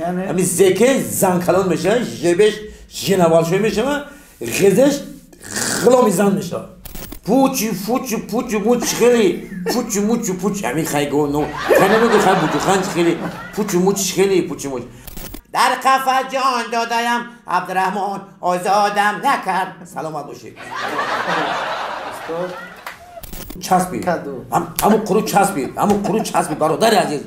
Ҳамин зеке занкалон мешавад, жебеш женавалшоӣ мешавад, ғизаш ғуломи зан мешавад. Пучи фучи пучи муч хели пучи мучи пуч ҳамин хайго но хай намегӯ хай бучухан хели пучи муч хели пучи муч. Дар қафа ҷон додаям, Абдураҳмон озодам накард. Саломат бошед. Часпи ҳамун қуру часпи, ҳамун қуру часпи, бародари азиз.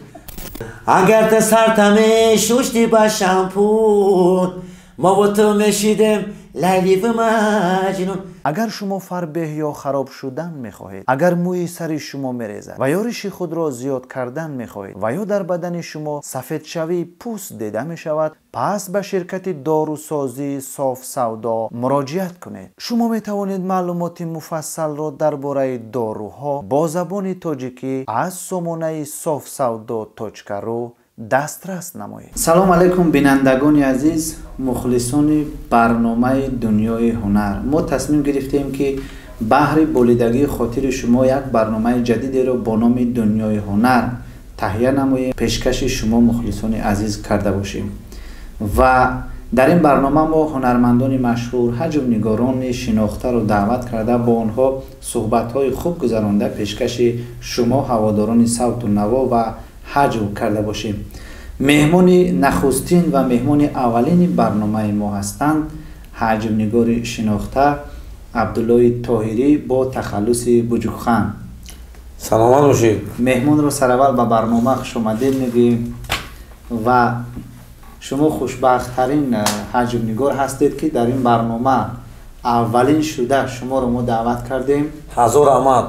Агар та сарта мешушти ба шампун, мо бо ту мешидем Лайливу Маҷнун. Агар шумо фарбеҳ ё хароб шудан мехоҳед, агар мӯи сари шумо мерезад ва ё риши худро зиёд кардан мехоҳед ва ё дар бадани шумо сафедшавии пӯст дида мешавад, пас ба ширкати дорусозии Софсавдо муроҷиат кунед. Шумо метавонед маълумоти муфассалро дар бораи доруҳо бо забони тоҷикӣ аз сомонаи софсавдо.ру дастрас намоед. Салом алайкум, бинандагони азиз, мухлисони барномаи «Дунёи ҳунар». Мо тасмим гирифтем, ки баҳри болидагии хотири шумо як барномаи ҷадидеро бо номи «Дунёи ҳунар» таҳия намоем, пешкаши шумо мухлисони азиз карда бошем. Ва дар ин барнома мо ҳунармандони машҳур, ҳаҷвнигорони шинохтаро даъват карда, бо онҳо суҳбатҳои хуб гузаронда, пешкаши шумо ҳаводорони савту наво ва ҳаҷв карда бошем. Меҳмони нахустин ва меҳмони аввалини барномаи мо ҳастанд ҳаҷвнигори шинохта Абдуллои Тоҳирӣ бо тахаллуси Буҷукхан. Саломат бошед. Меҳмонро сараввал ба барнома хушомадед мегӯем. Ва шумо хушбахттарин ҳаҷвнигор ҳастед, ки дар ин барнома аввалин шуда шуморо мо даъват кардем. Ҳазор раҳмат.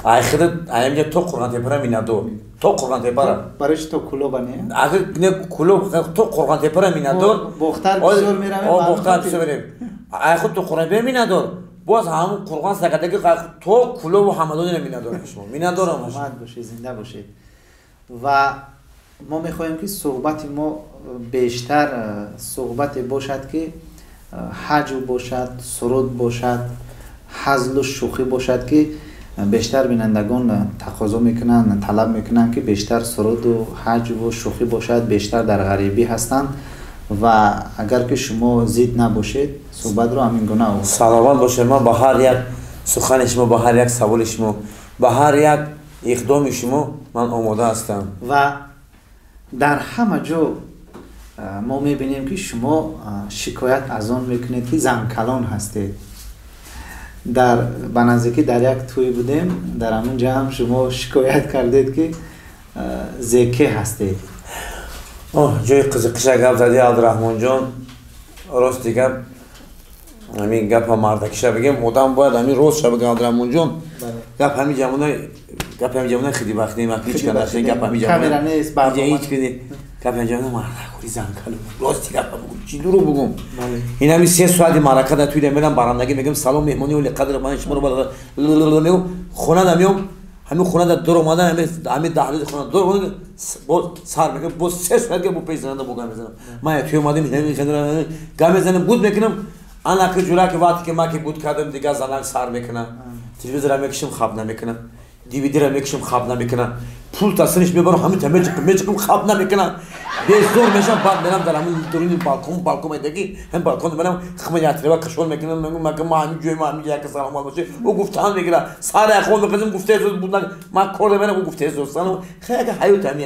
Айхида аямҷа то Қурғонтепара миннатдор, то Қурғонтепара. Барои чи то Кулоба не? Агар не Кулоб, то Қурғонтепара миннатдор. Бохтар бисёр меравем. Бохтар бисёр меравем. Айхуд то Қурғонтепара миннатдор, боз ҳамун Қурғон сакадаги то Кулобу Ҳамадонира миннатдорам. Шумо миннатдорам. Саломат бошед, зинда бошед. Ва мо мехоҳем, ки суҳбати мо бештар суҳбате бошад, ки ҳаҷв бошад, суруд бошад, ҳазлу шӯхӣ бошад, ки бештар бинандагон тақозо мекунанд, талаб мекунанд, ки бештар суруду ҳаҷву шӯхӣ бошад. Бештар дар ғарибӣ ҳастанд. Ва агар ки шумо зид набошед, суҳбатро ҳамин гуна оғоз. Саломат бошед. Ман ба ҳар як сухани шумо, ба ҳар як саволи шумо, ба ҳар як иқдоми шумо ман омода ҳастам. Ва дар ҳама ҷо мо мебинем, ки шумо шикоят аз он мекунед, ки занкалон ҳастед. Дар ба наздикӣ дар як тӯй будем, дар ҳамун ҷо ҳам шумо шикоят кардед, ки зеке ҳастед. Оҳ, ҷои қизиқиша гап зади, Абдураҳмонҷон. Рости гап, ҳамин гапа мардакиша бигем, одам бояд ҳамин ростша бигам. Абдураҳмонҷон, гап ҳамин ҷамона, гап ҳамин ҷамона хидибахтӣ ҳеч кадашта, гап ҳамин ҷамона ҳеч киди, гап ҳамин ҷамона мардакури занкалу. Рости гапа бугум, чӣ дурӯғ бугум? Ин ҳамин 3 соати маърака дар тӯй мерам, барандагӣ мегӯям: «Салом, меҳмони оли қадр, ман шуморо мегӯм». Хона да меом, ҳамин хона да дур омадан, ҳамин даҳлизи хона дур омадан, боз сар мекунам, боз 3 соат га бо пеш зананда бо гап мезанам. Ман тӯй омадем, гап мезанам, буд мекунам. Анаки ҷураки вақте ки ман ки буд кардам, дигар занак сар мекунам. Телевизора мекушам, хаб намекунам, ДВДра мекушам, хаб намекунам, пулта синиш мебарам, ҳамин та мечиқам, мечиқам, хаб намекунам, безор мешам. Баъд мерам дар ҳамин дуруни балкон, балкон майдаги, ҳам балкон мерам, хма ятрева кашол мекунам, мегӯм: «Мака ма ҳамин ҷои ма ҳамин ҷо яка саломат бошӣ». Ӯ гуфтаан мегира, сар яхон мекунам, гуфтаи буд, ман кор мерам, ӯ гуфтаи зостану хаяка ҳаёт ҳами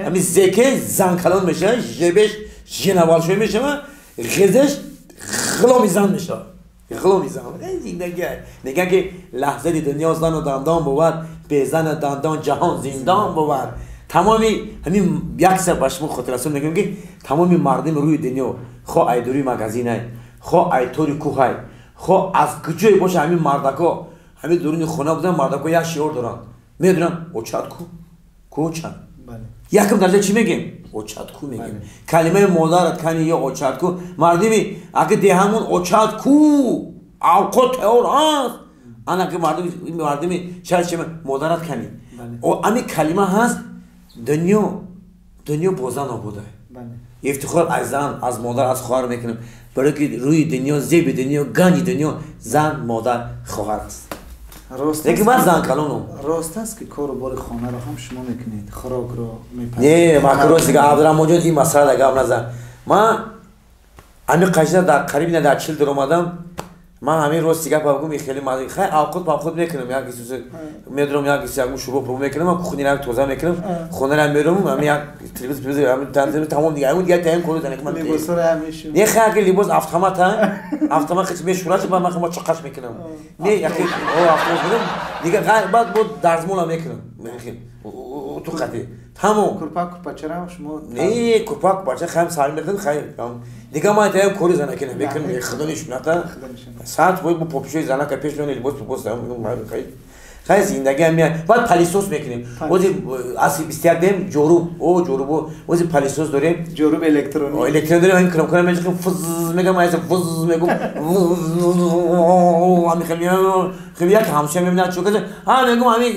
ҳамин зеке занкалон мешавад, жебеш женавалшоӣ мешавад, ғизаш ғуломи зан мешавад, ғуломи зан. Зиндагӣ мегӯян, ки лаҳзаи дунё зану дандон бувад, безану дандон ҷаҳон зиндон бувад. Тамоми ҳамин як сар ба шумо хотиррасон мекунем, ки тамоми мардуми рӯи дунё, хо айдури магазинай, хо айтори кӯҳай, хо аз куҷое боша, ҳамин мардако ҳамин дуруни хона будан, мардако як шиор доранд, медонам: «Очат ку, ку очат». Якум дараҷа чӣ мегем? «Очат ку» мегем. Калимаи модарат кани ё очат ку. Мардими аки деҳамон «Очат ку, авқот тайёр ҳаст». Ана ки мардуми шаҳр чи «Модарат кани», ами калима ҳаст. Дунё, дунё бо зан обода. Ифтихор аз зан, аз модар, аз хоҳар мекунам, барои ки рӯи дунё, зеби дунё, ганҷи дунё зан, модар, хоҳар аст. Лекин ман занкалонам. Рост аст ки кору бори хонаро ҳам шумо мекунед, хӯрокро мепазед? Не, ман рост дига Абдурахмонҷон ин масъала гап назан. Ман ҳамин қашида дар қариб ина дар 40 даромадам. Ман ҳамин рости гап бигӯм, хеле маза хай авқот павқот мекунам, як исусе медорам, як исе як шурбо пурбо мекунам, ман кухнира тоза мекунам, хонара мерам, ҳамин як телевизор телевизор ҳамин танзим тамом дига, ҳамин дига таим кору зана ман. Либосро ҳамешу. Не хай ки либос автомат ҳа, автомат хич мешурат, баъд ман хама чақаш мекунам. Не яки о автомат мекунам, дига хай баъд бо дарзмола мекунам. Ту қати. Тамом. Курпа курпачара шумо? Не, курпа курпача хайм сар мекунам, хай. Дига ман таим кори занаки намекунам, худо нишоната. Саат бояд бо попишои занака пеш меояд, либос пупос хай. Хай зиндагӣ ҳам меояд. Баъд палисос мекунем. Ози асли 21 дем ҷоруб, о ҷорубо, ози палисос дорем. Ҷоруб электронӣ. Электронӣ дорем, ҳамин кнопкаро мечиқем, фуз мегам, айса фуз мегум. Ҳамин хел хел як ҳамсоя мебинад чӣ каса. Ҳа мегум ҳамин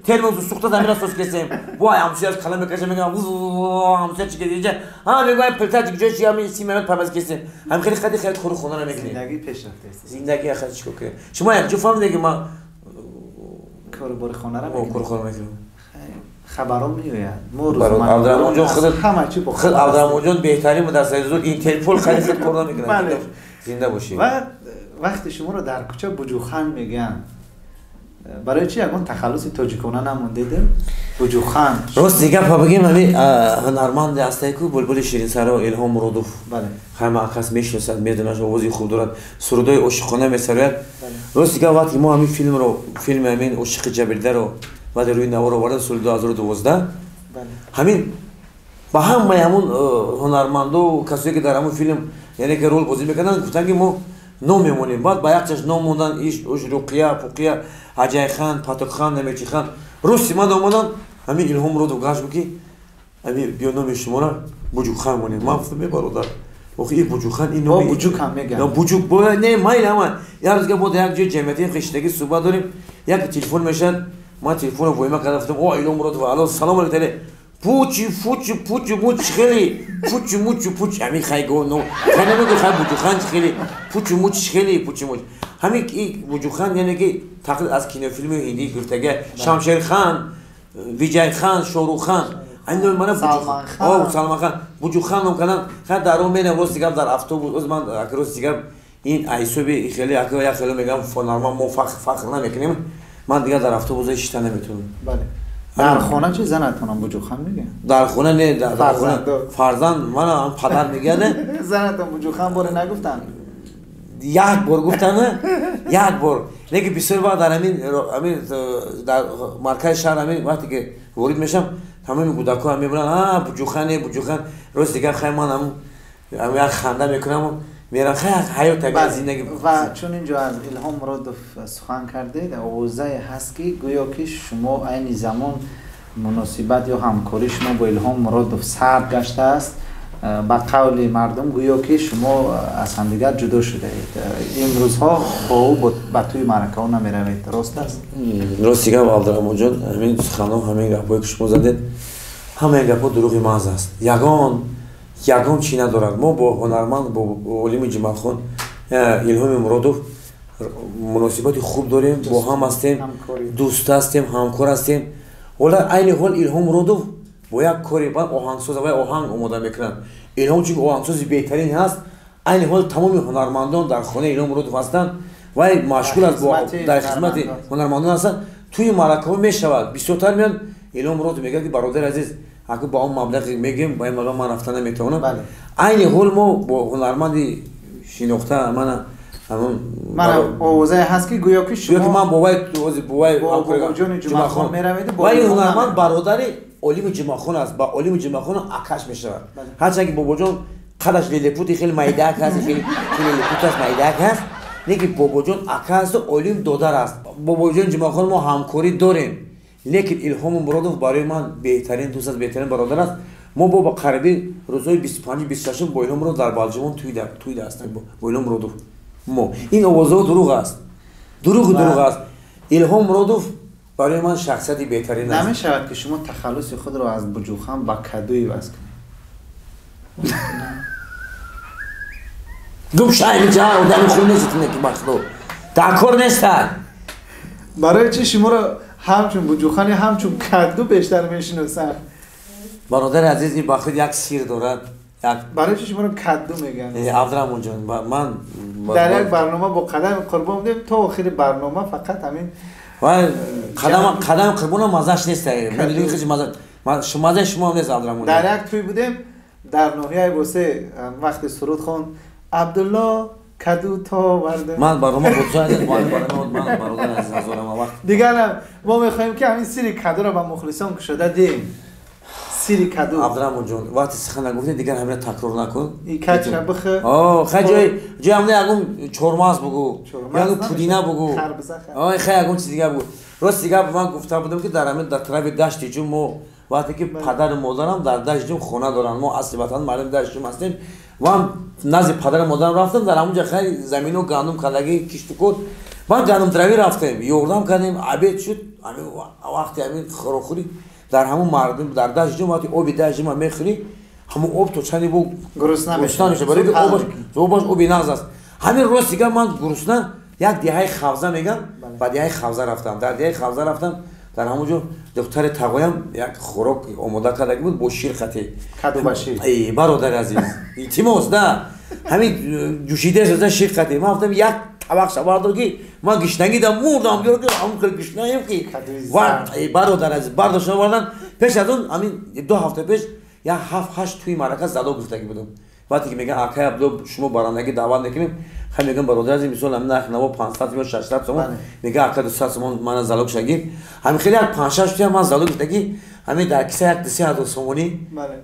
термос сӯхта замина сос кесем. Вой ҳамсоя калам мекаша мегам ҳамсоя чӣ кеса. Ҳа мегум ай плита чӣ ҷой чӣ ҳамин 30 минут памаз кесем. Ҳамин хеле хади хеле кору хонаро мекунем. Зиндагӣ пешрафта аст. Зиндагӣ ахир чӣ кунем? Шумо як ҷо фаҳмидед ки ман кору бори хонаро мекунем. Кору хона мекунем. Хабарҳо меояд. Мо Абдурахмонҷон худ ҳама чӣ бо худ Абдурахмонҷон беҳтарин буд дар сари зуд Интерпол хеле худ кор намекунад. Зинда бошед. Ва вақте шуморо дар кӯча Буҷухан мегӯянд, барои чӣ ягон тахаллуси тоҷикона намондед? Буҷухан. Рост гапа бигем, ҳамин ҳунарманде ҳастае ку Булбули Ширинсаро Илҳом Муродов. Ҳама кас мешиносад, медонад, овози хуб дорад, сурудҳои ошиқона месарояд. Рост гап вақте мо ҳамин филмро, филми ҳамин Ошиқи Ҷабридаро баъди рӯи навор овардем соли 2012, ҳамин ба ҳамаи ҳамун ҳунарманду касое ки дар ҳамун филм яъне ки рол бозӣ мекарданд, гуфтанд ки мо ном мемонем. Баъд ба якчаш ном мондан, иш уш Руқия, Пуқия, Аҷайхан, Патуқхан, намечихан. Рости ман омаданд, ҳамин Илҳом Муродов гашт буд ки ҳамин биё номи шуморо Буҷуқхан монем. Ман гуфтам е бародар, охи ин Буҷуқхан ин номи Буҷук ҳам мегӯянд. Буҷук не майли ҳама. Як рӯз мо дар як ҷои ҷамъиятӣ хештагӣ суҳбат дорем, як телефон мешавад, ман телефонро воима кардам, гуфтам о Илҳом Муродов, алло, салом алейкум. Пучи, фучи, пучи, мучи, хеле, пучи, мучи, пучи, ҳамин хай го, но, хай намегӯ, хай Буҷухан хеле, пучи, мучи, хеле, пучи, мучи. Ҳамин ки Буҷухан яъне ки тақлид аз кинофилми ҳиндӣ гирифтага, Шамшерхан, Виҷайхан, Шоҳрухан, ҳамин номи мана Буҷухан, Салманхан, Буҷухан ном карданд. Хай дар он мерам, рости гап дар автобус, оз ман рости гап ин айсоби хеле як хеле мегам, нормал мо фахр намекунем, ман дигар дар автобус шишта наметавонам. Бале. Дар хона чӣ занатонам Буҷухан мегӯянд? Дар хона не, дар хона фарзанд мана падар мегӯяд. Занатон Буҷухан боре нагуфтанд? Як бор гуфтанд, як бор. Лекин бисёр вақт дар ҳамин дар маркази шаҳр ҳамин вақте ки ворид мешавам, тамоми кӯдакҳо мебинанд, а Буҷухан, Буҷухан. Рост дигар хай ман ҳам як ханда мекунам, мерам хай ҳаёт агар зиндагӣ. Ва чун инҷо аз Илҳом Муродов сухан кардед, овозае ҳаст ки гӯё ки шумо айни замон муносибат ё ҳамкории шумо бо Илҳом Муродов сард гаштааст. Ба қавли мардум гӯё ки шумо аз ҳамдигар ҷудо шудаед. Имрӯзҳо бо ӯ ба тӯи маъракаҳо намеравед, рост аст? Рости гап Абдурахмонҷон, ҳамин суханҳо, ҳамин гапҳое ки шумо задед, ҳамаи гапҳо дурӯғи маҳз аст. Ягон чӣ надорад. Мо бо ҳунарманд, бо Олими Ҷумъахон, Илҳоми Муродов муносибати хуб дорем, бо ҳам ҳастем, дӯст ҳастем, ҳамкор ҳастем. Ҳола айни ҳол Илҳом Муродов бо як кори баъд оҳангсоз ва оҳанг омода мекунад. Илҳом чунки оҳангсози беҳтарин ҳаст, айни ҳол тамоми ҳунармандон дар хонаи Илҳом Муродов ҳастанд вай машғул аст дар хизмати ҳунармандон ҳастанд. Тӯи маъракаҳо мешавад, бисёртар меянд. Илҳом Муродов мегӯяд ки бародари азиз, аку ба он маблағе мегӯем, ба ин маблағ ман рафта наметавонам. Айни ҳол мо бо ҳунарманди шинохта мана мана овозае ҳаст ки гӯё ки шумо гӯё ки ман бо вай бо вай Бобоҷони Ҷумъахон меравед, вай ҳунарманд бародари Олими Ҷумъахон аст, ба Олими Ҷумъахон акаш мешавад. Ҳарчанд ки Бобоҷон қадаш лелепути хеле майдаак аст, хеле лелепут аст, майдаак аст, лекин Бобоҷон ака аст, Олим додар аст. Бобоҷон Ҷумъахон мо ҳамкорӣ дорем, лекин Илҳом Муродов барои ман беҳтарин дӯст аст, беҳтарин бародар аст. Мо бо қариби рӯзҳои 25-26 бо Илҳом Муродов дар Балҷувон тӯйда ҳастем, бо Илҳом Муродов. Мо ин овозҳо дурӯғ аст, дурӯғ аст. Илҳом Муродов барои ман шахсияти беҳтарин аст. Намешавад ки шумо тахаллуси худро аз Буҷухан ба Каду иваз кунед. Гум шай миҷа, одами хуб нест, ки бахто дар кор нестад. Барои чӣ шуморо ҳамчун Буҷухани, ҳамчун каду бештар мешиносанд? Бародари азиз, ин ба худ як сир дорад. Барои чӣ шуморо каду мегӯянд? Абдураҳмонҷон, ман дар як барнома бо Қадами Қурбон будем, то охири барнома фақат ҳамин Қадами Қурбонам маззаш нест. Маззаи шумо нест, Абдураҳмон. Дар як тӯй будем дар ноҳияи Босе, вақти суруд хонд Абдулло каду то варда. Ман барнома ман бародар азиз назорам вақт. Дигар мо мехоҳем ки ҳамин сири кадуро ба мухлисон кушода диҳем. Сири каду. Абдураҳмонҷон, вақти сухан нагуфтем, дигар ҳамина такрор накун. Кача бихе. Хай ҷои ҳамина ягон чормағз бугу, ягон пудина бугу. Хай ягон чиз дигар бугу. Рост дигар ман гуфта будам ки дар ҳамин дар тарафи дашти ҷум мо вақте ки падару модарам дар дашти ҷум хона доранд, мо асли ватан мардуми дашти ҷум ҳастем. Ман назди падару модарам рафтам, дар ҳамонҷа хай замину гандум кардагӣ кишту кор. Ман гандумтравӣ рафтем, ёрдам кардем, обед шуд. Ҳамин вақти ҳамин хӯрокхӯрӣ дар ҳамон мардум дар дашти ҷум вақти оби дашти ҷума мехӯрӣ, ҳамон об то чанде бу гурусна мешавад, барои ки обаш оби нағз аст. Ҳамин рост дигар ман гурусна як деҳаи Хавза мегам, ба деҳаи Хавза рафтам. Дар деҳаи Хавза рафтам, дар ҳамон ҷо духтари тағоям як хӯрок омода карда буд бо шир хати. Каду ба шир. Эй бародари азиз, илтимос да ҳамин ҷӯшида шуда шир хати. Ман гуфтам як табақ шабардор ки ман гишнагӣ да мурдам, биёр ки ҳамон хел гишнаем ки бародар азиз бардошта овардан. Пеш аз он ҳамин 2 ҳафта пеш як 7-8 тӯи маърака зало гуфтагӣ будам. Вақте ки мегӯянд акай Абдулло шумо барандагӣ даъват мекунем, хай мегӯям бародар азиз, мисол ҳамин нарх наво 500 ё 600 сомон, мегӯяд ака 200 сомон мана залог шагир. Ҳамин хеле як 5-6 туя ман залог гуфтагӣ, ҳамин дар киса як 2-3 ҳазор сомонӣ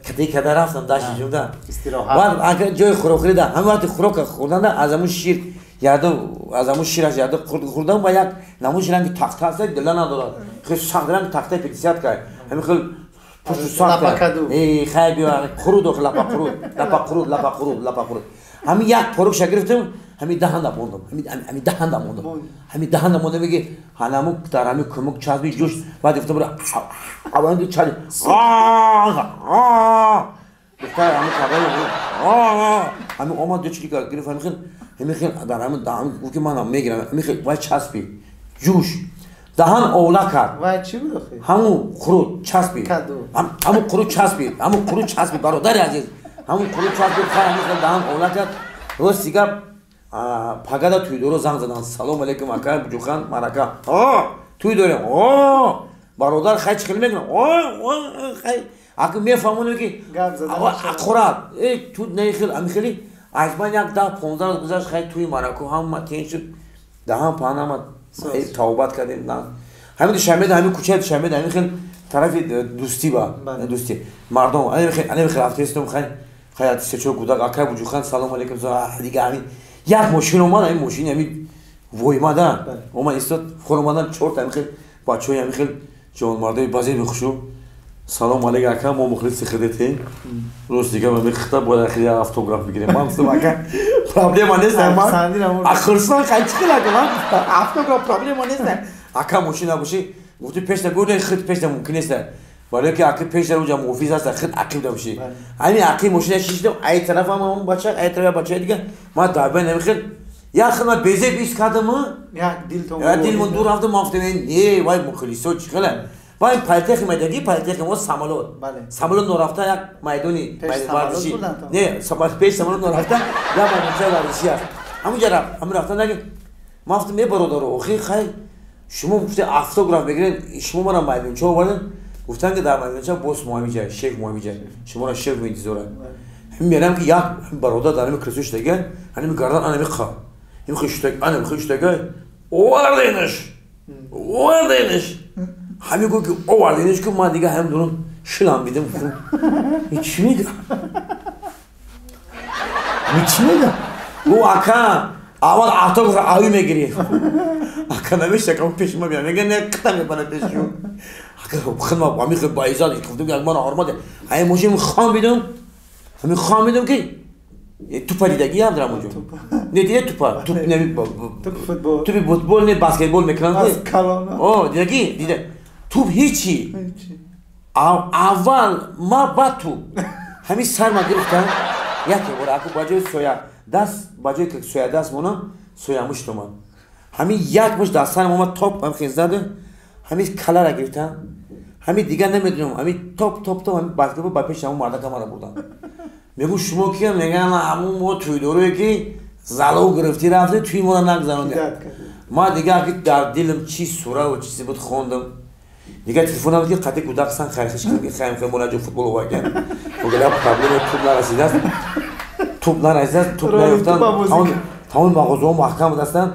катаи када рафтам дашти ҷумда. Баъд ака ҷои хӯрокхӯрӣ да ҳамин вақти хӯрока хӯрданда аз ҳамун шир ярдо аз ҳамун шираш ярдо хӯрдам ва як намуди ранги тахта аст, дила надорад, хеле сахт ранги тахтаи 50 кай, ҳамин хел пушту сахт. Эй хай биё хурд охи лапа хурд, лапа хурд, лапа хурд, лапа хурд. Ҳамин як порукша гирифтам, ҳамин даҳанда мондам, ҳамин даҳанда мондам, ҳамин даҳанда мондам. Меги ҳанаму дар ҳамин кӯмук часби ҷӯш. Баъд гуфтам аввалан чали духтар ҳамин тағои ҳамин омад ду чилика гирифт, ҳамин хел ҳамин хел дар ҳамин даҳан гуфт ки манам мегирам, ҳамин хел вай часпи ҷӯш даҳан овла кард. Вай чӣ буд охи? Ҳамун хуруд часпи, ҳамун хуруд часпи, ҳамун хуруд часпи, бародари азиз, ҳамун хуруд часпи. Хай ҳамин хел даҳан овла кард. Рост дигар пагада тӯйдоро занг заданд. Салом алейкум ака Буҷухан марака тӯй дорем. Бародар хай чӣ хел мекунам? Хай ака мефаҳмонем ки хӯрад ту не хел ҳамин хели. Аз ман як 10-15 рӯз гузашт, хай тӯи мараку ҳама тен шуд, даҳан паҳн омад, тавбат кардем. Ҳамин Душанбе, ҳамин кӯчаи Душанбе, ҳамин хел тарафи дӯстӣ ба дӯстӣ мардум ҳамин хел рафтаистум. Хай хай се-чор кӯдак акай Буҷухан салом алейкум. Дига ҳамин як мошин омад, ҳамин мошин ҳамин воймада омад истод, хор омадан чорта ҳамин хел бачаҳои ҳамин хел ҷавонмардои базир бихушу. Салом алейкум ака, мо мухлиси худатем. Рост дигар ма мехта бояд ахир як автограф бигирем. Ман гуфтам ака проблема нест, ман ахирсан хай чӣ хел ака ман автограф проблема нест. Ака мошин набошӣ, гуфти пеш нагӯ, не худ пеш мумкин нест. Барои ки аки пеш уҷа муҳофиз аст, худ ақиб набошӣ. Ҳамин ақиб мошина шишидам, ай тарафам ҳамон бача, ай тараф бачаи дигар, ман дар байн ҳамин хел як хел ман безеб ис кардам, як дилтон як дилмон дур рафтам. Ман гуфтам не вай мухлисо чӣ хела. Вай политехи майдаги, политехи мо самолёт. Самолёт норафта як майдони варзишӣ. Не, пеш самолёт норафта як майдончаи варзишӣ аст. Ҳамунҷа рафт, ҳамин рафтан наги. Ман гуфтам е бародаро, охи хай шумо гуфте автограф мегиред, шумо мара майдонча овардед. Гуфтан ки дар майдонча бос муҳамиҷа, шеф муҳамиҷа, шуморо шеф меинтизорад. Ҳамин мерам ки як бародар дар ҳамин кресо шудага, ҳамин гардан ана миқа. Ҳамин хел шудага, ана хел шудага, оварденаш. Оварденаш. Ҳамин гуфт ки оварденаш ки ман дига ҳамин дурун шилам бидем. Чӣ мегӯям? Чӣ мегӯям? Гуфт ака аввал автограф авӣ мегирӣ. Ака намешакам пеши ма биям. Мегӯяд не қита мебарад пеши ӯ. Ака хидма ҳамин хел ба иззат гуфтам ки ман ҳурмат. Ҳамин мошин хон бидам. Ҳамин хон бидам ки тупа дидагӣ ҳам дар ҳамонҷо. Не дида тупа, туп не футбол. Тупи футбол не баскетбол мекунанд. Аз калона. О, дидагӣ? Дида. Туп ҳечи. Аввал ма баъд туп. Ҳамин сар ма гирифтам. Яке бора аку ба ҷои соя даст, ба ҷои ки соя даст монам, соя мушт омад. Ҳамин як муш дар сарам омад, топ ҳам хез зад, ҳамин калара гирифтам. Ҳамин дигар намедонам, ҳамин топ топ топ ҳамин баскетбол ба пеши ҳамон мардака мара бурдам. Мегӯ шумо киям? Мегӯям ҳамон мо тӯйдорое ки залог гирифтӣ рафтӣ, тӯи моро нагзарондӣ. Ман дигар ки дар дилам чӣ сураву чизе буд хондам. Дигар телефон набуд ки қатъи кӯдак сан хайрхиш кардам ки хайм хайм монаҷо футбол овардан. Гуфтам проблема туп нарасидааст. Туп нарасидааст, туп наёфтан. Тамоми мағозаҳо маҳкам будастанд.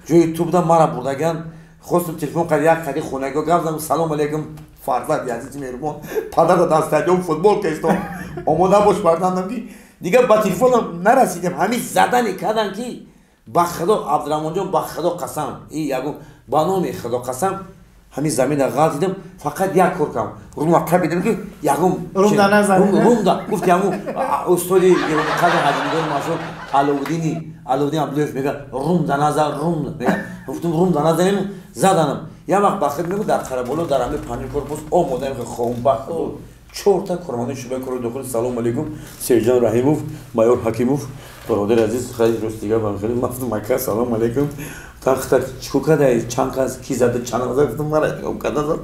Ҷои туп буда мара бурдаган. Хостам телефон кард як қади хонагиҳо гап задам. Салом алейкум фарзанди азизи меҳрубон. Падарро дар стадион футбол кестон. Омода бош фарзандам ки дигар ба телефонам нарасидем. Ҳамин задане кардам ки ба Худо Абдураҳмонҷон, ба Худо қасам, и ягон ба номи Худо қасам, ҳамин замина ғалтидам, фақат як кор кардам. Рума қабидам ки ягон румда назанед. Румда гуфт ягон устоди қадр ҳаҷмидори машҳур Аловуддин Абдуллоев мега румда назар, рум мега. Гуфтам румда назанем, заданам. Як вақт ба худ мегӯ дар Қараболо дар ҳамин панҷ корпус омодаем ки хоҳум ба Худо чорта кормандони шӯъбаи кори дохилӣ. Салом алейкум, Сержан Раҳимов, майор Ҳакимов, бародари азиз, хеле рост дигар ба хеле мафтум ака, салом алейкум. Тахта чикор карда, чанд кас ки зада, чанд зада, гуфтам мара ягон када зад.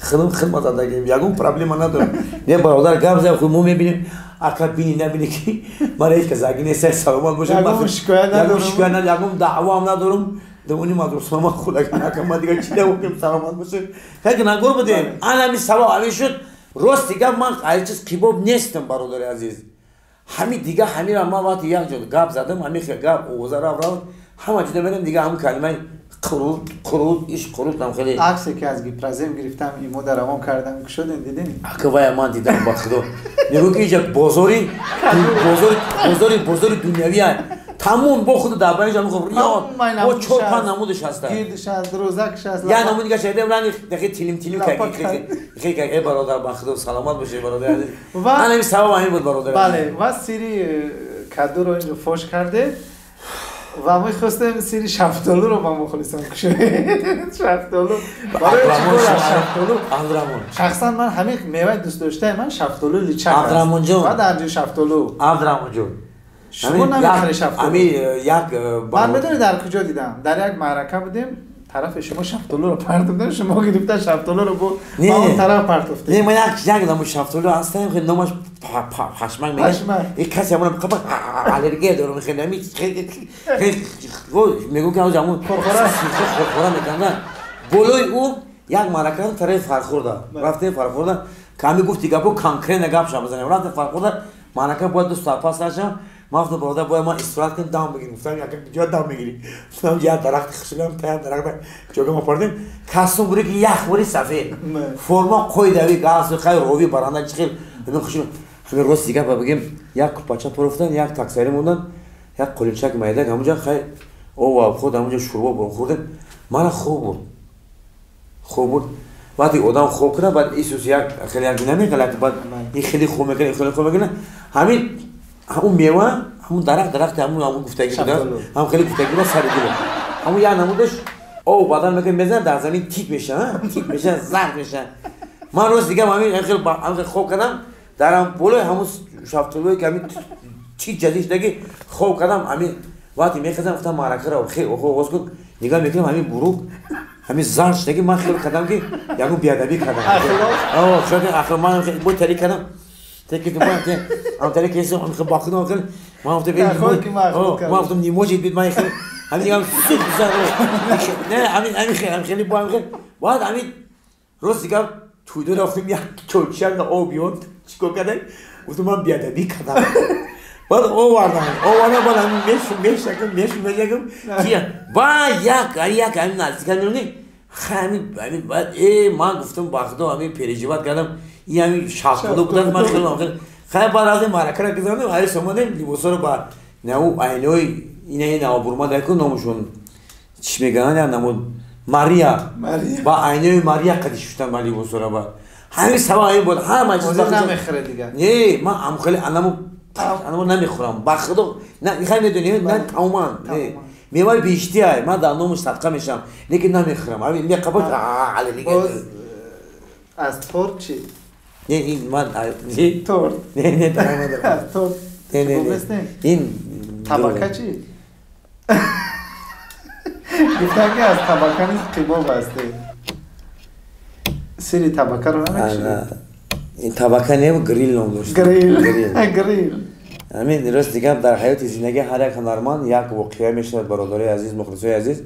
Худам хидмат задагим, ягон проблема надорам. Не бародар гап зад, худ мо мебинем, ака бини набини ки мара ҳеҷ кас аги нест, саломат бошед. Ягон шикоят надорам. Ягон шикоят надорам, ягон даъво ҳам надорам. Думони мадраса ма худак ака ма дигар чӣ набудем, саломат бошед. Хеле гунаҳкор будем. Ана ҳамин сабаб ҳамин шуд. Рости гап ман ҳар чиз қибоб нестам бародари азиз. Ҳамин дигар ҳаминро ман вақти як ҷо гап задам, ҳамин хел гап овоза рафт рафт, ҳама ҷида мерем дигар ҳамин калимаи қурут, қурут, иш қурут ҳам хеле. Аксе ки аз гипразем гирифтам, имо дар равон кардам, кушодем, дидем? Ака вая ман дидам ба Худо. Мегӯ ки инҷа бозори, бозори, бозори, бозори дунявӣ аст. Тамом бо худ дар байнаш ҳамин хуб риёд, бо чор панҷ намудаш ҳаста. Гирдаш аст, рӯзакаш аст. Як намуди дигар шайдем ранги дақиқ тилим тилим лапа кард. Хеле кард. Эй бародар, ба Худо саломат бошед бародар азиз. Ва Ман ҳамин сабаб ҳамин буд бародар азиз. Бале, ва сири кадуро инҷо фош кардед ва мехостем сири шафтолуро ба мухлисон кушоем. Шафтолу. Барои чӣ кор аст шафтолу? Абдураҳмон. Шахсан ман ҳамин меваи дӯст доштаи ман шафтолу личак аст. Абдураҳмонҷон. Ва дар ҷои шафтолу. Абдураҳмонҷон. Шумо намехаред шафтолу? Ҳамин як, ман медонед дар куҷо дидам? Дар як маърака будем, тарафи шумо шафтолуро партофтем, шумо гирифта шафтолуро бо Не. ба он тараф партофтем. Не, ман як намуд шафтолу ҳастам, хеле номаш пашмак мегӯяд. Пашмак. Ин касе ҳамонро қапа аллергия дорам, хеле ҳамин, хеле, хеле, мегӯ ки ҳамон Хӯрхӯра. Хӯрхӯра мекарданд. Болои ӯ як маърака тарафи Фархурда. Рафтем Фархурда, ками гуфти гапо конкретно гап шав бизанем. Рафтем Фархурда, маърака бояд ду соат пас нашам. Ман гуфтам бародар, бояд ман истироҳат кунам, дам бигирем. Гуфтам яка ҷо дам мегирӣ? Гуфтам як дарахти хушкам, та як дарахт ҷога ма пардем. Касум бури ки ях бури сафед. Форма қойдави газ хай рови баранда чӣ хел. Ҳамин хушк. Ҳамин рост дигар ба бигем, як купача пур афтан, як таксари мондан, як қулинчак майдак ҳамунҷа хай об худ ҳамунҷа шӯрбо бурон хӯрдем. Мана хоб буд. Хоб буд. Вақте одам хоб кунад, баъд Исус як хеле як намеғалат, баъд ин хеле хоб мекунад, ин хеле хоб мекунад. Ҳамин ҳамун мева, ҳамун дарахт, дарахти ҳамун гуфтагӣ буда, ҳамун хеле гуфтагӣ буда, сари гул. Ҳамун як намудаш об бадан мекунад, мезанад, дар замин тик мешавад, ҳа? Тик мешавад, зард мешавад. Ман рост дигар ҳамин хеле ҳамин хеле хоб кардам, дар ҳам болои ҳамун шафтолуе ки ҳамин чӣ ҷадид шудаги хоб кардам, ҳамин вақте мехезам, гуфтам маъракаро хеле оғоз кун, нигоҳ мекунам ҳамин бурук, ҳамин зард шудаги, ман хеле кардам ки ягон беадабӣ кардам. Ахлоқ. Шояд ахлоқ, ман хеле бо тариқ кардам. Теки ту ман те, ам тариқ кесам, ам хеле бахудам хеле, ман гуфтам, эй, Наход ки ман ахлоқ кардам. ман гуфтам, не может быть, ман хеле, ҳамин дигам суд зад. Не, ҳамин, ҳамин хеле, ҳамин хеле бо ҳамин хеле. Баъд ҳамин рост дигар тӯйдо рафтем, як чолчак об ёд, чикор кардем? Гуфтам, ман беадабӣ кардам. Баъд овардам, овардам, баъд ҳамин мешакам, мешакам, кия? Ба як, як ҳамин наздик ҳамин, ҳамин, ҳамин, баъд, ман гуфтам, ба Худо, ҳамин переживат кардам, ин ҳамин шафтолу буданд, ман хеле, хеле. Хай, баъд аз ин маъракаро гузаронем, ҳарис омадем, либосҳоро ба наву айнои, ина, ин навбурма дар ку номашон чӣ мегӯянд, як намуд Мария. Мария. Ба айнои Мария қади шуштам ба либосҳоро ба. Ҳамин сабаб ҳамин буд, ҳама чиз Ҳозир ба Худо. намехӯред дигар. Не, ман ам хеле анаму намехӯрам. Ба Худо, на, хай медонӣ, на, тамоман, не. Тамоман. Меваи беҳиштӣ ай, ман дар номаш садқа мешавам, лекин намехӯрам. Ҳамин меқабот, аллергия. Боз аз торт чӣ? Не, ин ман, не. Торт. Не, не, тамом надорам. Аз торт. Не, не, не. Хуб нест, не? Ин Табака чӣ? Гуфтан ки аз табака низ қибоб ҳастед. Сири табакаро намекушед? Ин табака не, грил ном дошт. Грил. Грил. Ҳамин рост дигар дар ҳаёти зиндагӣ ҳар як ҳунарманд як воқеа мешавад, бародарои азиз, мухлисои азиз.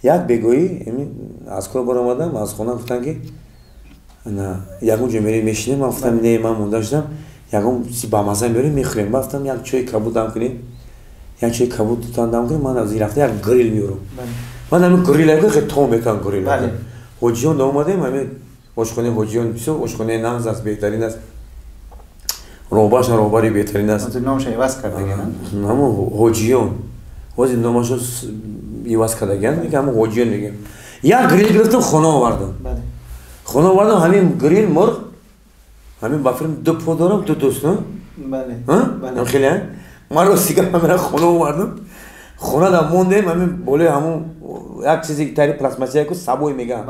Як бегоҳӣ аз кор баромадам, аз хона гуфтам ки ягон ҷо мерем мешинем, ман гуфтам не, ман монда шудам, ягон чизи бамаза меорем мехӯрем. Ман гуфтам як чойи кабуд дам кунем, як чойи кабуд дам кунем, ман аз ин рафта як грил меорам. Ман ҳамин грил хеле том метавон грил. Ҳоҷиён омадем, ҳамин ошхонаи ҳоҷиён бисёр ошхонаи нағз аст, беҳтарин аст. Роҳбарашон роҳбари беҳтарин аст. Номашро иваз кардагиан? Ҳамон ҳоҷиён. Ҳозир номашро иваз кардагиан, ҳамон ҳоҷиён мегӯем. Як грил гирифтам, хона овардам. Хона овардам, ҳамин грил мурғ, ҳамин ба филм ду по дорам, ду дӯст, хеле ман рости гап ҳамина хона овардам. Хона да мондем, ҳамин болои ҳамон як чизи тари пластмассия ку сабой мегӯям.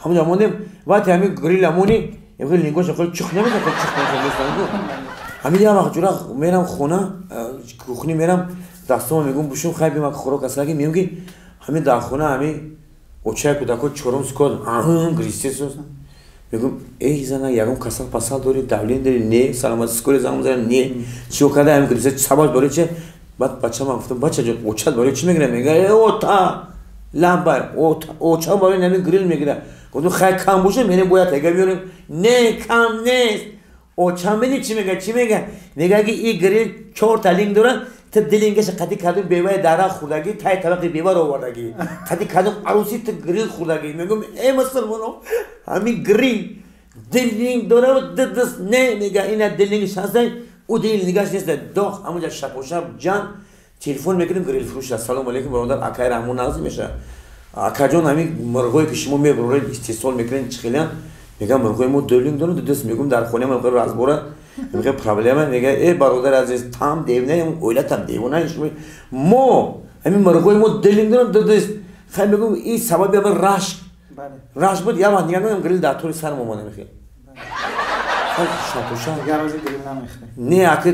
Ҳамонҷо мондем, вақте ҳамин грил амони, лингоша хеле чух намекунад, хеле чух намекунад. Ҳамин як вақт ҷура мерам хона, кухни мерам, дастама мегӯм бушум, хай бимак хӯрок аслаги, мегӯм ки ҳамин дар хона ҳамин очаи кӯдако чорум сукот гристесус. Мегӯм эй зана, ягон касал пасал дорӣ, давление дорӣ? Не. Саломатӣ скори занг мезанам? Не. Чико карда ҳамин гристе сабаб барои чи? Баъд бачама гуфтам, бачаҷон, очат барои чӣ мегирад? Мега э ота ламбай, оча барои ҳамин грил мегирад. Гуфтам хай кам боша, мерем бояд тега биёрем. Не, кам нест. Оча меди чӣ мега? Чӣ мега? Мега ки и грил чорта линг дорад, ту дилингеша қати кардум беваи дара хӯрдагӣ, тай табақи беваро овардагӣ. Қати кардум арӯсӣ ту грил хӯрдагӣ. Мегӯм э мусулмоно, ҳамин грил дилинг дорад, ду даст не, мега ина дилингш ҳаст, ӯ дил нигаш нест, доғ ҳамонҷа шапошап ҷан телефон мекунем грилфурӯш. Ассалому алайкум бародар, акай Раҳмон нағз меша. Акаҷон, ҳамин мурғое ки шумо мебуред истеҳсол мекунед чӣ хелиян? Мегам мурғои мо ду линг дорад, ду даст. Мегӯм дар хонаи мо разбора мега проблема. Мега э бародар азиз, там девона, оилатам девона шумо. Мо ҳамин мурғои мо ду линг дорад, ду даст. Хай мегӯм ин сабаби ҳамин рашк. Рашк буд, як вақт нигоҳ мекунам грил дар тори сарам омада мехел. Дигар рӯзи грил намехӯред? Не, аки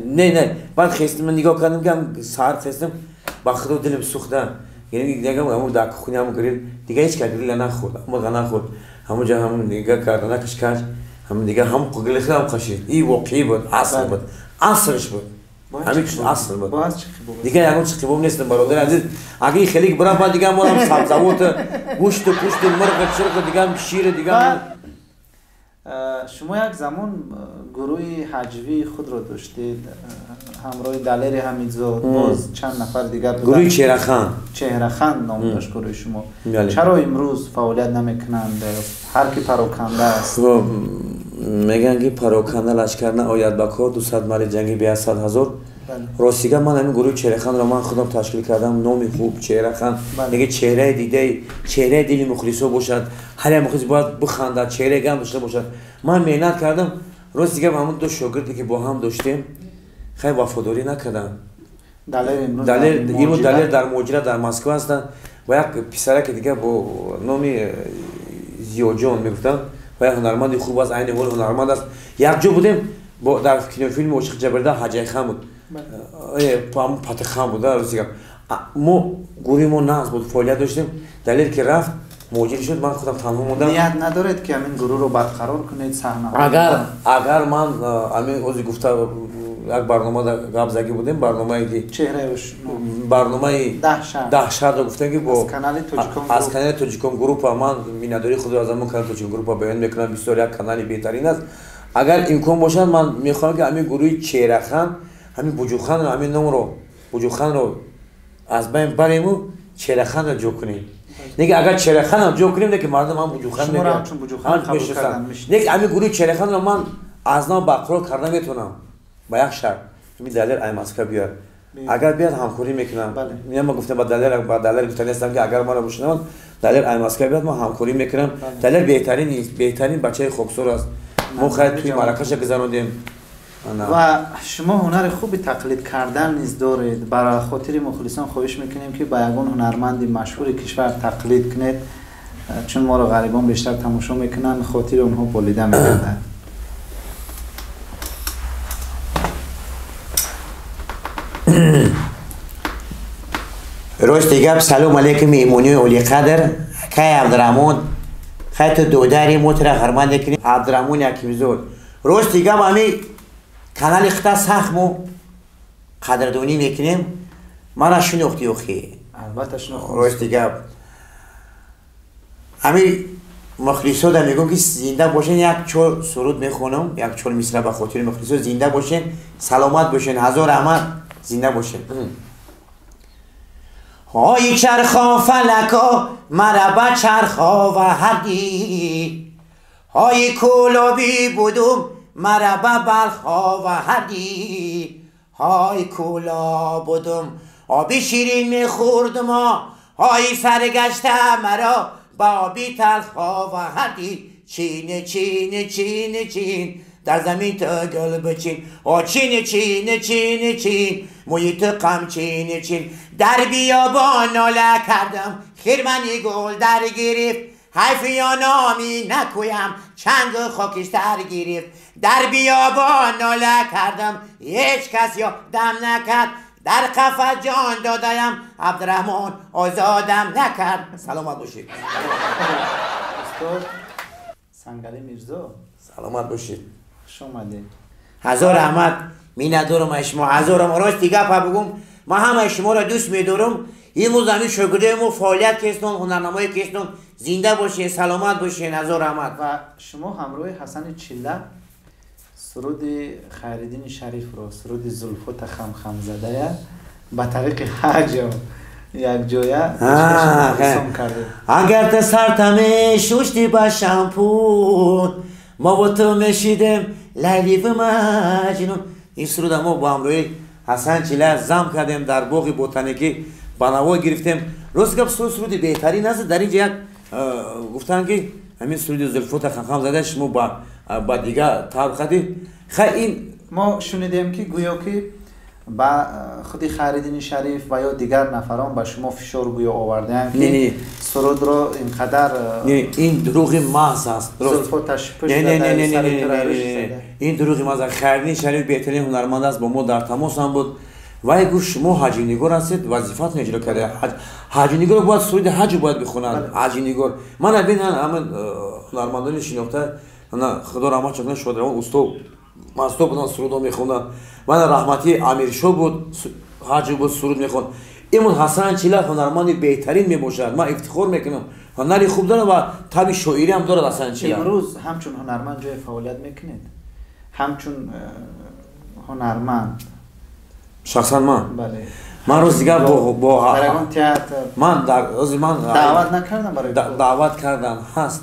не, не. Баъд хестим, нигоҳ кардам ки саҳар хестим, ба худо дилам сӯхта. Яъне дигар ҳамон дар кухня ҳамон грил, дигар ҳеҷ кас грила нахӯрд, мурға нахӯрд. Ҳамонҷо ҳамон нигоҳ карда накаш каш, ҳамон дигар ҳам грил хӯрд, ҳам қашид. Ин воқеӣ буд, асл буд, асрш буд. Ҳамин асл буд. Дигар ягон чӣ қибоб нест, бародари азиз. Агар ин хеле бирам, баъд дигар морам сабзавот, гӯшту пӯшту, мурғ, чирқ, дигар шир, дигар. Шумо як замон гурӯҳи ҳаҷвии худро доштед ҳамроҳи Далери Ҳамидзод, боз чанд нафар дигар буданд. Гурӯҳи Чеҳрахан. Чеҳрахан ном дошт гурӯҳи шумо. Чаро имрӯз фаъолият намекунанд? Ҳар ки пароканда аст. Мегӯянд ки пароканда лашкар наояд ба кор, 200 марди ҷангӣ беаз 100 ҳазор. Ростига ман ҳамин гурӯҳи Чеҳраханро ман худам ташкил кардам. Номи хуб Чеҳрахан, дега чеҳраи дидаи, чеҳраи дили мухлисо бошад. Ҳар як мухлис бояд бихандад, чеҳраи гам дошта бошад. Ман меҳнат кардам. Ростига ҳамон ду шогирде ки бо ҳам доштем, хай вафодорӣ накардам. Имрӯз Далер дар муҳоҷират дар Москва ҳастанд ва як писараке дига бо номи Зиёҷон мегуфтанд, ва як ҳунарманди хуб аст, айни ҳол ҳунарманд аст. Якҷо будем дар кинофилми Ошиқ Ҷабрда, Ҳаҷайхан буд, Патихан буд. Ростига мо гурӯҳи мо нағз буд, фаъолият доштем. Далер ки рафт муҳоҷир шуд, ман худам танҳо мондам. Ният надоред ки ҳамин гурӯҳро барқарор кунед саҳна? Агар ман ҳамин ҳозир гуфта як барнома гап загӣ будем, барномае ки барномаи даҳшатро гуфтем ки аз канали Тоҷикон группа, ман миннатдории худро аз ҳамон канали Тоҷикон группа баён мекунам. Бисёр як канали беҳтарин аст. Агар имкон бошад, ман мехоҳам ки ҳамин гурӯҳи Чеҳрахан, ҳамин Буҷуханро, ҳамин номро Буҷуханро аз байн барему Чеҳраханро ҷо кунем. Неки агар Чеҳраханам ҷо кунем, неки мардум ҳам Буҷухан мегӯянд. Неки ҳамин гурӯҳи Чеҳраханро ман аз нав барқарор карда метавонам ба як шарт. Ҳамин Далер ай Москва биёяд. Агар биёяд ҳамкорӣ мекунам. Ман гуфтам ба Далер гуфта нестам ки агар маро бишнаванд, Далер ай Москва биёяд, ман ҳамкорӣ мекунам. Далер беҳтарин бачаи хоксор аст. Мо хайр туи маъракаша гузарондем. Ва шумо ҳунари хуби тақлид кардан низ доред. Барои хотири мухлисон хоҳиш мекунем ки ба ягон ҳунарманди машҳури кишвар тақлид кунед, чун моро ғарибон бештар тамошо мекунанд, хотири онҳо болида мегардад. Рости гап, салом алейкум, меҳмониёи олиқадр. Акай Абдураҳмон, хай ту додари мо тура ҳурмат мекунем. Абдураҳмон Якимзод. Рости гап, ҳами канали хита сахт мо қадрдонӣ мекунем. Мана шинохтӣ охи? Албатта шинохтам. Рости гап, ҳами мухлисода мегӯм, ки зинда бошен. Як чор суруд мехонам, як чор мисра ба хотири мухлисо. Зинда бошен, саломат бошен, ҳазор раҳмат, зинда бошен. Ҳои чархо фалако мара ба чархо ваҳадӣ, ҳои кӯлобӣ будум мара ба балхо ваҳадӣ, ҳои кӯло будум оби ширин мехӯрдумо, ҳои саргашта маро ба оби талхо ваҳадӣ. Чине чине чине чин, дар замин ту гул бичин, о чине чине чине чин, мӯи ту қамчине чин. Дар биёбон нола кардам, хирмани гул дар гирифт, ҳайфи номӣ накӯям, чангу хокистар гирифт. Дар биёбон нола кардам, ҳеҷ кас ёдам накард, дар қафас ҷон додаям, Абдураҳмон озодам накард. Саломат бошед. Устод Сангали Мирзо, саломат бошед. Хуш омадед. Ҳазор раҳмат, миннатдорам аз шумо. Ҳазорам. Рости гапа бугум, ман ҳамаи шуморо дӯст медорам. Имрӯз ҳамин шогирдои мо фаъолият кестон, ҳунарнамоӣ кестон. Зинда бошед, саломат бошед, ҳазор раҳмат. Ва шумо ҳамроҳи Ҳасани Чилла суруди Хайриддини Шарифро, суруди Зулфота хамхамзадая, ба тариқи ҳаҷо якҷоя пешкашон кардед. Агар ту сарта мешушти ба шампун, мо бо ту мешидем Лайливу Маҷнун. Ин суруда мо бо ҳамроҳи Ҳасан Чилла зам кардем, дар боғи ботаникӣ ба наво гирифтем. Рост гап, суруди беҳтарин аст. Дар инҷа як гуфтанд, ки ҳамин суруди Зулфота хамхам зада шумо ба дигар таб қадид. Хай, ин мо шунидем, ки гӯё ки ба худи Хайриддини Шариф ва ё дигар нафарон ба шумо фишор гӯё овардаанд, ки сурудро ин қадар ин дурӯғи маҳз аст. Ин дурӯғи маҳз аст. Хайриддини Шариф беҳтарин ҳунарманд аст, бо мо дар тамос ҳам буд. Вай гуфт: шумо ҳаҷинигор ҳастед, вазифатон иҷро карда. Ҳаҷинигор бояд суруди ҳаҷу бояд бихонад. Ҳаҷинигор мана бин, ҳамин ҳунармандони шинохта, худо раҳмат кунад, шодравон усто масто буданд, сурудо мехонданд. Мана раҳматии Амиршо буд, ҳаҷу буд, суруд мехонд. Имрӯз Ҳасан Чила ҳунарманди беҳтарин мебошад. Ман ифтихор мекунам, ҳунари хуб дорад ва таби шоирӣ ҳам дорад Ҳасан Чила. Имрӯз ҳамчун ҳунарманд ҷои фаъолият мекунед, ҳамчун ҳунарманд? Шахсан ман? Бале. Ман рӯз дигар бо дар ягон театр ман дар рӯзи ман даъват накардам барои даъват кардан ҳаст,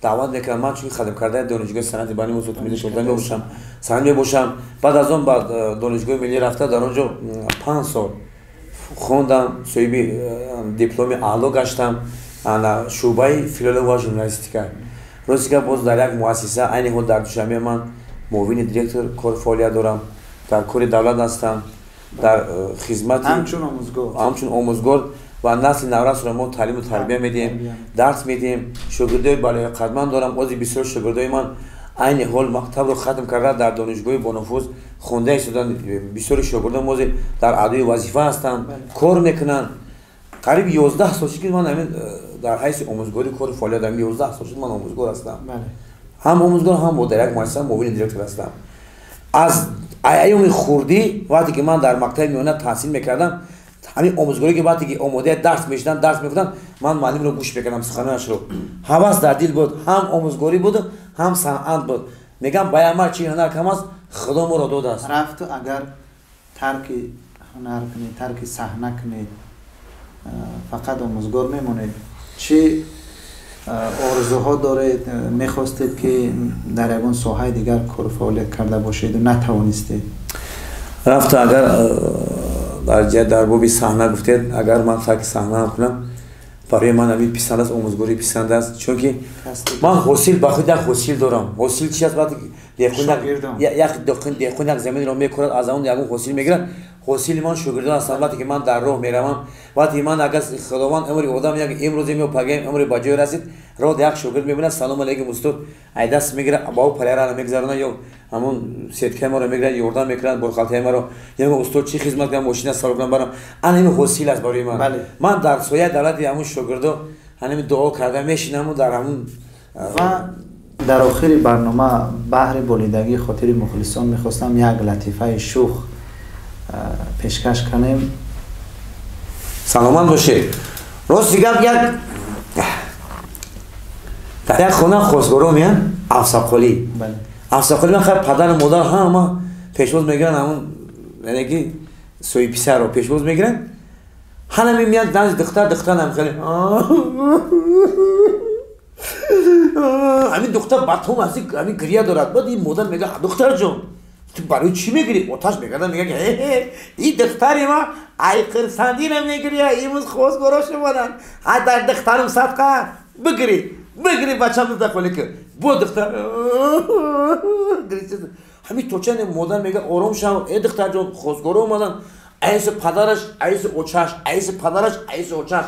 даъват мекардам. Ман чунки хатмкардаи донишгоҳи санъати ба номи Султонмирзо Шоҳтемур мебошам, санъат мебошам. Баъд аз он ба донишгоҳи миллӣ рафта, дар он ҷо 5 сол хондам, соҳиби дипломи аъло гаштам, шӯъбаи филолог ва журналистика. Рости гап, боз дар як муассиса, айни ҳол дар Душанбе, ман муовини директор кор фаъолият дорам, дар кори давлат ҳастам, дар хизмати ҳамчун омӯзгор. Ҳамчун омӯзгор ва насли наврасро мо таълиму тарбия медиҳем, дарс медиҳем. Шогирдои балояқатманд дорам. Ози бисёр шогирдои ман айни ҳол мактабро хатм карда, дар донишгоҳи бонуфуз хонда истоданд. Бисёри шогирдон ози дар адои вазифа ҳастанд, кор мекунанд. Қариб 11 сол шуд, ки ман ҳамин дар ҳайси омӯзгорӣ кори фаъолият дорам. 11 сол шуд, ман омӯзгор ҳастам, ҳам омӯзгор, ҳам бо дар як муассиса муовини директор ҳастам. Аз айёми хурдӣ, вақте ки ман дар мактаби миёна таҳсил мекардам, ҳамин омӯзгоре ки вақте ки омодаи дарс мешуданд, дарс мегуфтанд, ман муаллимро гӯш мекардам, суханонашро. Ҳавас дар дил буд, ҳам омӯзгорӣ буд, ҳам санъат буд. Мегам, ба як мард чи ҳунар кам аст, Худо моро додааст. Рафту агар тарки ҳунар кунед, тарки саҳна кунед, фақат омӯзгор мемонед, чӣ орзуҳо доред? Мехостед, ки дар ягон соҳаи дигар кору фаъолият карда бошеду натавонистед? Рафту агар дар ҷиҳат дар боби саҳна гуфтед, агар ман тарки саҳнаам кунам, барои ман ҳамин писанд аст, омӯзгорӣ писанд аст, чунки ман ҳосил ба худ як ҳосил дорам. Ҳосил чи аст? Вақте як деҳқон як заминро мекорад, аз он ягон ҳосил мегирад. Ҳосили ман шогирдон ҳастанд. Вақте ки ман дар роҳ меравам, вақте ман агар Худованд умри одам як имрӯзем ё пагаем умри ба ҷой расид, Род як шогирд мебинад, салом алейкум устод, ай даст мегирад, ба ӯ палярара мегзарона ё ҳамон сеткаи маро мегирад, ёрдам мекунад, борхалтаи маро. Ё мегӯяд, устод, чӣ хизмат кунам, мошина савор кунам барам. Ана ҳамин ҳосил аст барои ман. Ман дар сояи давлати ҳамон шогирдо ҳамин дуо карда мешинаму дар ҳамон. Ва дар охири барнома баҳри болидагии хотири мухлисон мехостам як латифаи шӯх пешкаш кунем. Саломат бошед. Рости гап, як дар як хона хостгоро меянд, афсақолӣ. Афсақолӣ ман хайр, падару модар ҳама пешвоз мегиранд, ҳамон яъне ки соҳиби писарро пешвоз мегиранд. Ҳама меянд назди духтар, духтарам хеле ҳамин духтар батом аст, ҳамин гиря дорад. Баъд ин модар мегӯяд, духтарҷон, ту барои чӣ мегирӣ? Оташ мегардад, мегӯяд, ин духтари ма ай хирсандира мегиря, имрӯз хостгоро шумоданд, ай дар духтарам садқа, бигирӣ, бигирӣ, бачам духтар кун. Бо духтар ҳамин точани модар мегӯяд, ором шав, э духтарҷон, хостгоро омаданд. Айси падараш, айси очаш, айси падараш, айси очаш.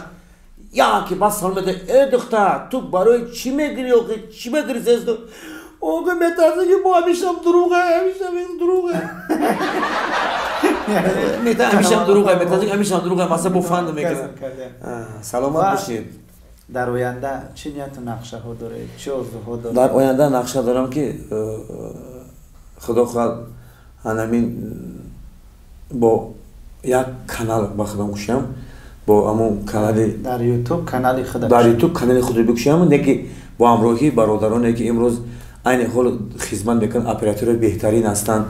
Яке бас салом медиҳад, э духтар, ту барои чӣ мегирӣ охи, чӣ мегирӣ? Зесту охи метарсам ки бо ҳамешам дурӯға, ҳамешам дурӯға, ҳамешам дурӯға, метарсам ҳамешам дурӯға, масалан бо фанд мекунам. Саломат бошед. Дар оянда чӣ нияту нақшаҳо доред, чӣ орзуҳо доред? Дар оянда нақша дорам ки худо хоҳад ҳамин бо як канал ба худам кушам, бо ҳамон канали дар ютуб, канали худаш, дар ютуб канали худро бикушам, не ки бо ҳамроҳии бародароне ки имрӯз айни ҳол хизмат мекунанд, операторҳои беҳтарин ҳастанд,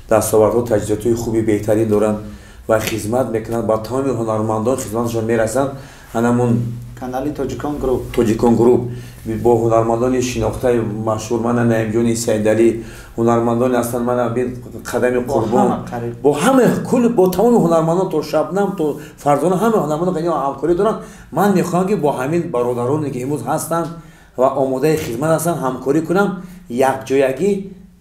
дастовардҳо, таҷҳизотҳои хуби беҳтарин доранд ва хизмат мекунанд, ба тамоми ҳунармандон хизматашон мерасанд. Ҳанамон канали Тоҷикон Груп, Тоҷикон Груп бо ҳунармандони шинохтаи машҳур, мана Наимҷони Саидалӣ, ҳунармандоне ҳастанд, мана Қадами Қурбон, бо ҳама кул, бо тамоми ҳунармандон, то Шабнам, то Фарзона, ҳама ҳунармандон ҳамкорӣ доранд. Ман мехоҳам ки бо ҳамин бародароне ки имрӯз ҳастанд ва омодаи хизмат ҳастанд ҳамкорӣ кунам, якҷоягӣ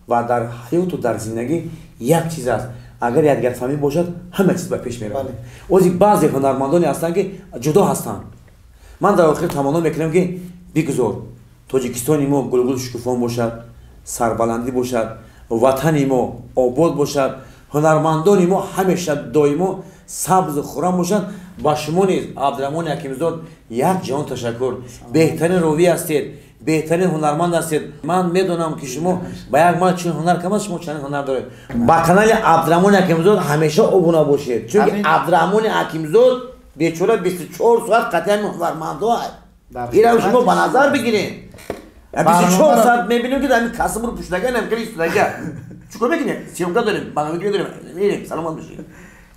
ва дар ҳаёту дар зиндагӣ як чиз аст, агар якдигарфаҳмӣ бошад, ҳама чиз ба пеш меравад. Ози баъзе ҳунармандоне ҳастанд ки ҷудо ҳастанд. Ман дар охир таманно мекунам ки бигузор Тоҷикистони мо гулгул шукуфон бошад, сарбаландӣ бошад, ватани мо обод бошад, ҳунармандони мо ҳамеша доимо сабзу хуррам бошанд. Ба шумо низ, Абдураҳмони Ҳакимзод, як ҷаҳон ташаккур. Беҳтарин ровӣ ҳастед, беҳтарин ҳунарманд ҳастед. Ман медонам ки шумо ба як мард чун ҳунар кам аст, шумо чандин ҳунар доред. Ба канали Абдураҳмони Ҳакимзод ҳамеша обуна бошед, чунки Абдураҳмони Ҳакимзод бечора 24 соат қатъиян ҳунармандо аст. Инам шумо ба назар бигиред. 24 соат мебинем ки ҳамин касбро пӯшидаган, ҳам хеле истодага. Чӣ кор мекунем? Съёмка дорем, барномагирӣ дорем, мерем. Саломат бошед.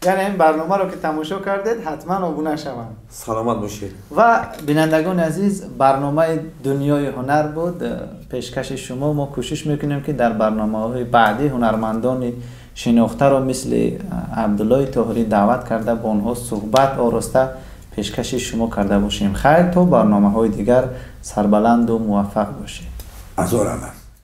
Яъне ин барномаро ки тамошо кардед, ҳатман обуна шаванд. Саломат бошед. Ва бинандагони азиз, барномаи Дунёи ҳунар буд пешкаши шумо. Мо кӯшиш мекунем ки дар барномаҳои баъдӣ ҳунармандони шинохтаро мисли Абдуллои Тоҳирӣ даъват карда, бо онҳо суҳбат ороста пешкаши шумо карда бошем. Хайр, то барномаҳои дигар сарбаланду муваффақ бошед. Азор аллам.